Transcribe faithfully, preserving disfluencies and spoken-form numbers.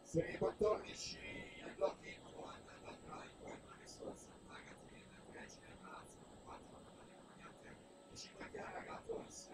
Serie quattordici, el blocco, andando atrás, quando nessuno sa, Zagatini, la crescita, quattro, quattro, quattro, quattro, e cinque, Chiara Gattuso.